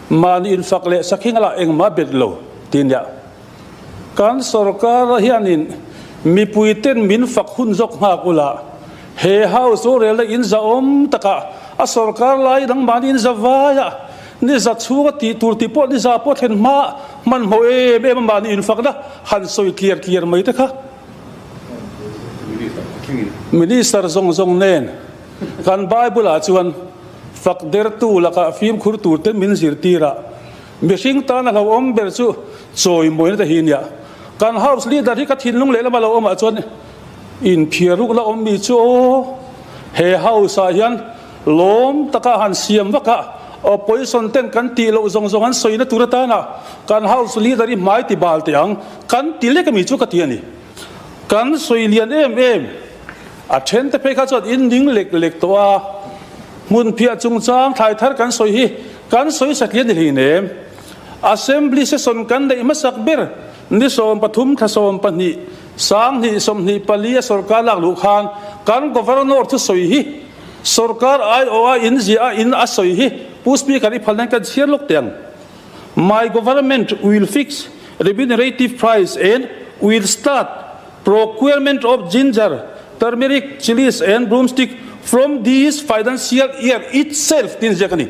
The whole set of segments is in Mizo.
Mahni infak leh sakhi ngalah engmah bet lo ti nia. Kan sorkar hianin mipuiten min fak hun zawk nghak ula, he House rorelna in zahawm takah a sorkar lai dang mahni in za vaia ni za chhunga tih tur tih pawh ni za pawh thlen hma hmanhmawh em em a mahni infakna han sawi tliar tliar mai te kha Minister zawng zawng nen kan Bible ah chuan fak dertu lakah fimkhur tur te min zirtir a, mihring tana hlauhawm ber chu chawimawina te hi nia. Kan House Leader hi ka thinlung lehlam a lo awmah chuan inphiar ruk la awm mi chu aw, he House ah hian lawm taka han siam vak a, Opposition ten kan tih loh zawng zawng an sawina tur atana kan House Leader hi hmai ti bal teh ang kan ti lek ami chu ka ti a ni. Kan sawi lian em em. A then te phei kha chuan in ning lek lek tawh a, hmun phiah chungchang thlai thar kan sawi hi kan sawi satlian ni hlei nem. Assembly session kan neih hmasak ber ni 13 thla 12 sanghnih 24 a sorkar lak luh khan kan Governor thu sawi hi sorkar aiawh a in ziah a in a sawi hi Pu Speaker i phal nan kan chhiar lawk teh ang. My government will fix remunerative price and will start procurement of ginger, turmeric, chillies and broomstick from this financial year itself tiin ziak a ni.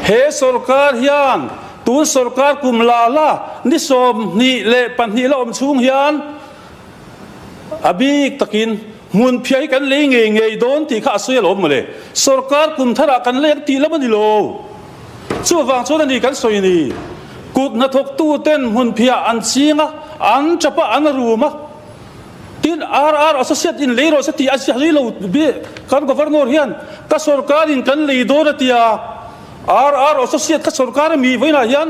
He sorkar hian tun sorkar kum la la ni 22 la awm chhung hian a bik takin hmun phiah hi kan lei ngei ngei dawn tih kha a sawi alawm mawle. Sorkar kum tharah kan lei ang tih lam a ni lo. Chuvang chuan a ni kan sawi ni. Kut hnathawktu ten hmun phiah an ching a, an tap a, an rum a. Tin, RR Associate in lei rawh se tih a ziah lo kan Governor hian ka sorkar in kan lei dawn a ti a. RR Associate ka sorkar a mi vawiinah hian.